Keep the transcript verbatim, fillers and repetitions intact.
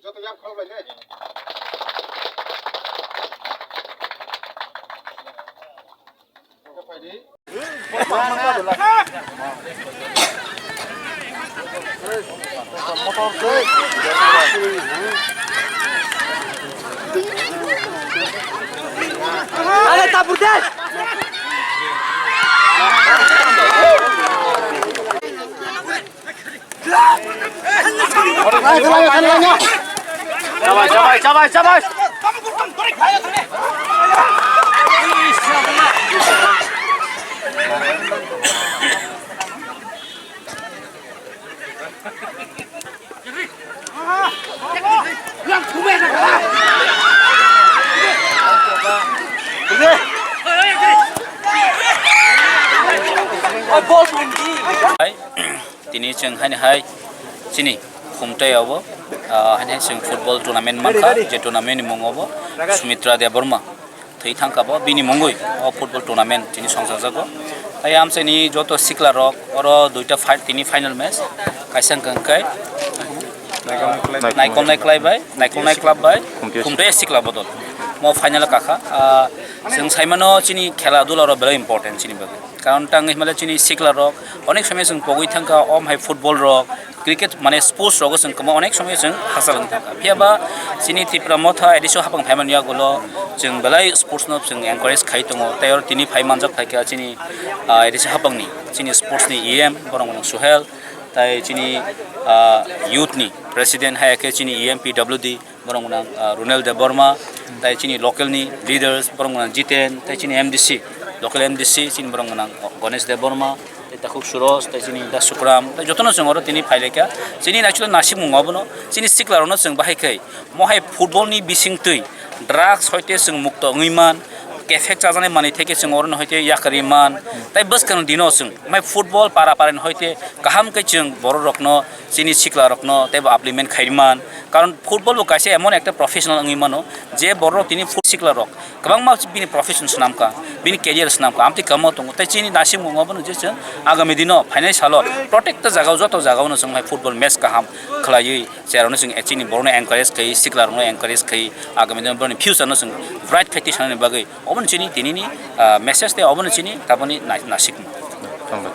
Joto yang khorok lai de. Ale tabur de. Shabash, shabash, shabash, shabash. Tini chwng haini hai chini khumtai obo, ah, haini hai chwng football tournament mankha, je tournament ni mung obo Sumitra Debbarma thwi thangkha bo, bini mungwi o football tournament tini songchajago. Hai amchaini joto sikla rok oro duita fi-, tini final match, kaisa hwnkha hwnkhe Naikolnai Club bai, Naikolnai Club bai Khumtai sikla bodol. Mo final kakha, ah, chwng saimano chini khela dula rok belai important chini bagwi. Karon tang himale chini sikla rok onek somoi chwng pogwi thangkha, om hai football rok, cricket mane sports rogo chwng kwma onek somoi chwng hachal wng thangkha. Phiya ba chini Tipra Motha A D C o hapang phaimani yagulo chwng belai sports no chwng encourage khai tongo. Tei oro tini phai manjak phaikha chini, ah, A D C hapangni, chini sports ni E M borok mwnang Suhel, tei chini, ah, youth ni president hai khe chini E M P W D, borok mwnang, ah, Runel Debbarma, tei chini local ni leaders, borok mwnang Jiten, tei chini M D C, local M D C, chini borok mwnang Ganesh Debbarma, tei takhuk Suros, tei chini da Sukram, tei jotono chwng oro tini phailaikha. Chini actually nasikmung obono, chini sikla rokno chwng bahai khai, mohai football ni bisingtwi drugs hoite chwng mukto wngwi man, kefek chajaknai manwi theke chwng orono hoite yakarwi man, tei bwskang dino chwng, mai football para para ni hoite kaham khe chwng borok rokno, chini sikla rokno teibo upliftment khai man. Karon football bo kaisa emon ekta professional wngwi mano, je borok tini foot sikla rok kwbangma bini profession swnamkha, bini career swnamkha, amtwi kamo tongo. Tei chini nasikmung obono je chwng agami dino phainai salo protecta jagao, joto jagaono chwng hai football match kaham khlaiwi, cherokno chwng chini borokno encourage khai, sikla rokno encourage khai, agami dino borokni future no chwng bright khai twi sanani bagwi obono chini tinini, ah, message tei obono chini taboni nai-, nasikmung. Hambai.